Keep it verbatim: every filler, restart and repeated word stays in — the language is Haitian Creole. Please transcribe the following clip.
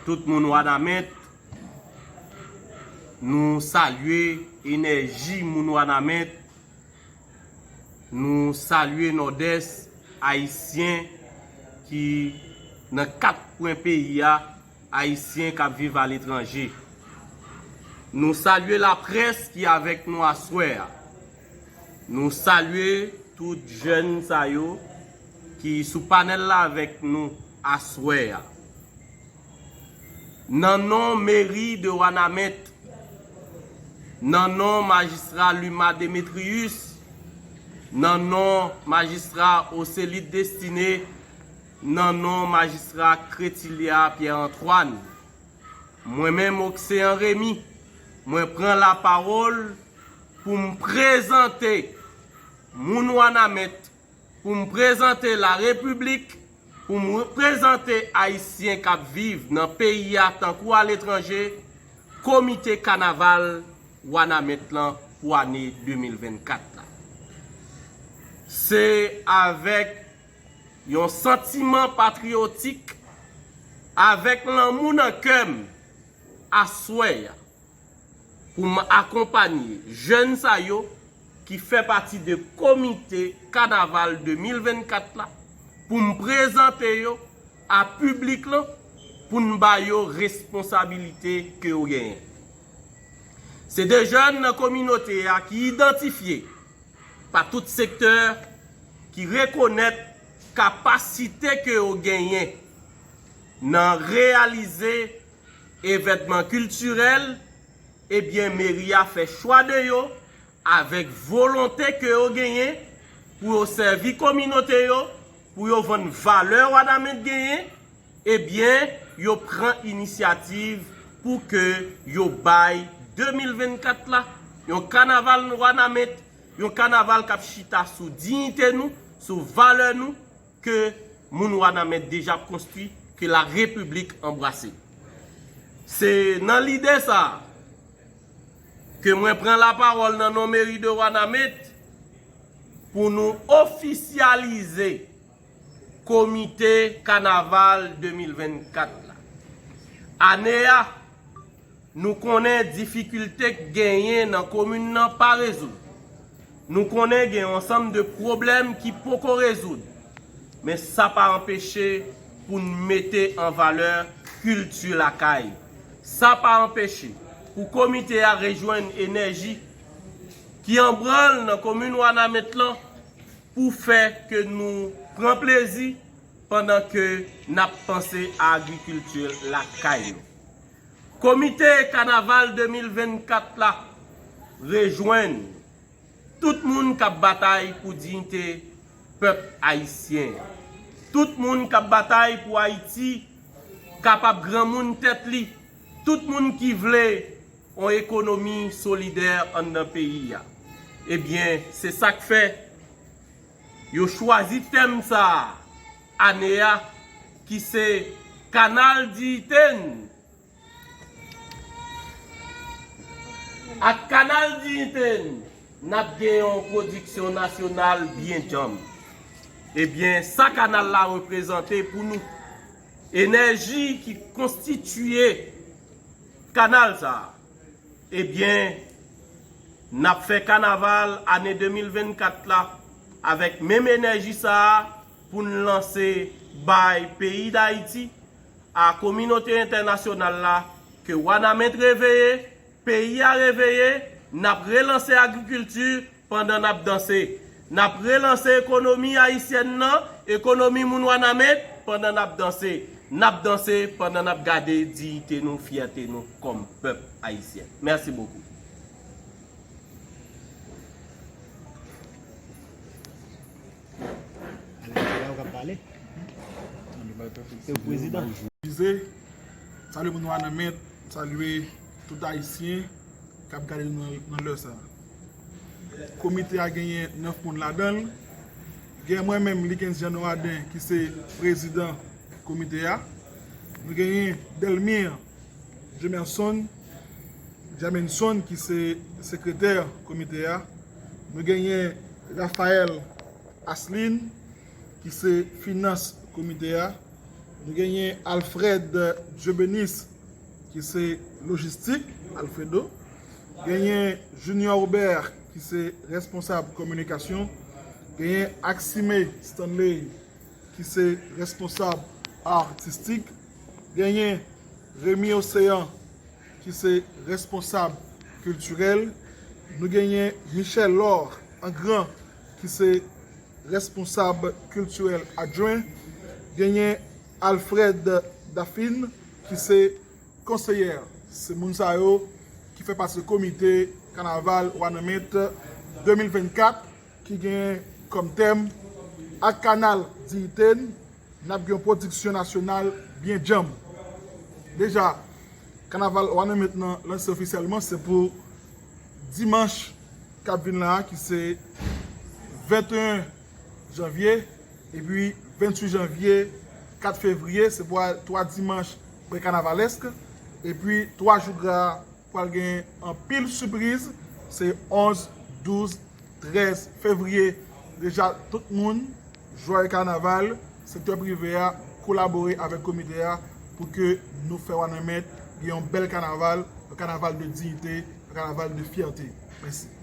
Tout moun Wanament, nou salye enèji moun Wanament, nou salye Nòdès ayisyen ki nan kat kwen peyi a, ayisyen k ap viv aletranje. Nou salye laprès ki avèk nou aswè a. Nou salye tout jèn sa yo ki sou panèl la avèk nou aswè a. Nan non meri de Wanament, nan non majistra Luma Demetrius, nan non majistra Ocelide Destiné, nan non majistra Cretilia Pierre Antoine, mwen menm Océan Remy, mwen pran lapawòl pou m prezante moun Wanament, pou m prezante larepiblik, pou m prezante ayisyen k ap viv nan peyi a tankou aletranje, komite kanaval Wanament lan pou ane de mil vennkat la. Se avèk yon santiman patriyotik, avèk lanmou nan kè m, aswè a, pou m akonpanye jèn sa yo ki fè pati de komite kanaval de mil vennkat la, pou m prezante yo a piblik lan, pou n ba yo responsabilite ke yo genyen. Se de jèn nan kominote a ki idantifye pa tout sektè, ki rekonèt kapasite ke yo genyen nan reyalize evènman kiltirèl, ebyen, meri a fè chwa de yo avèk volonte ke yo genyen pou yo sèvi kominote yo, pou yo vann valè Wanament genyen, ebyen, yo pran inisyativ pou ke yo bay de mil vennkat la yon kanaval Wanament, yon kanaval k ap chita sou diyite nou, sou valè nou, ke moun Wanament deja konstwi, ke larepiblik anbrase. Se nan lide sa a ke mwen pran lapawòl nan non meri de Wanament pou nou ofisyalize komite kanaval de mil vennkat la. Ane a, nou konnen difikilte k genyen nan komin nan pa rezoud. Nou konnen gen yon ansanm de pwoblèm ki poko rezoud. Men sa pa anpeche pou n mete an valè kilti lakay. Sa pa anpeche pou komite a rejwenn enèji ki an branl nan komin Wanament lan pou fè ke nou pran plezi pandan ke n ap panse a agrikilti lakay nou. Komite kanaval de mil vennkat la rejwenn tout moun k ap batay pou diyite pèp ayisyen, tout moun k ap batay pou Ayiti kapab granmoun tèt li, tout moun ki vle yon ekonomi solidè anndan peyi a. Ebyen, se sa k fè yo chwazi tèm sa a, ane a, ki se Kanal Diyite n. Ak Kanal Diyite n, n ap gen yon pwodiksyon nasyonal byen djanm. Ebyen, sa kanal la reprezante pou nou, enèji ki konstitiye kanal sa a, ebyen, n ap fè kanaval ane de mil vennkat la avèk menm enèji sa a pou n lanse bay peyi Dayiti, a kominote entènasyonal la, ke Wanament reveye, peyi a reveye, n ap relanse agrikilti pandan n ap danse. N ap relanse ekonomi ayisyèn nan, ekonomi moun Wanament, pandan n ap danse. N ap danse pandan n ap gade diyite nou, fyète nou kòm pèp ayisyen. Mèsi bokou. Alè, se la ou ka pale. Se prezidan. Vize, salye moun Wanament, salye tout Ayisyen k ap gade nou nan, nan lè sa a. Komite a genyen nèf moun ladan l. Gen mwen menm, Likens Jean Noradin, ki se prezidan komite a. Nou genyen Delmir Jamerson, Jamerson, ki se sekretè komite a. Nou genyen Raphaël Asseline, ki se finans komite a. Nou genyen Alfred Dieubénisse, ki se lojistik, Alfredo. Genyen Junior Robert, ki se responsab kominikasyon. Genyen Axime Stanley, ki se responsab atistik. Genyen Remy Océan, ki se responsab kiltirèl. Nou genyen Michel Laure Angran, ki se responsab kiltirèl adjwen. Genyen Alfred Daphine, ki se konseyè. Se moun sa yo ki fè pati komite kanaval Wanament de mil vennkat, ki gen kòm tèm Ak Kanal Diyite n, n ap gen yon pwodiksyon nasyonal byen djanm. Deja, kanaval Wanament nan lanse ofisyèlman, se pou dimanch k ap vin la, ki se venteyen janvye, epi venntuit janvye, kat fevriye, se pou twa dimanch prè-kanavalèsk, epi twa jou gra, pral gen anpil sipriz, se onz, douz, trèz fevriye. Deja, tout moun, jwaye kanaval, sektè prive a kolabore avèk komite a pou ke nou fè Wanament gen yon bèl kanaval, yon kanaval de diyite, yon kanaval de fyète. Mèsi.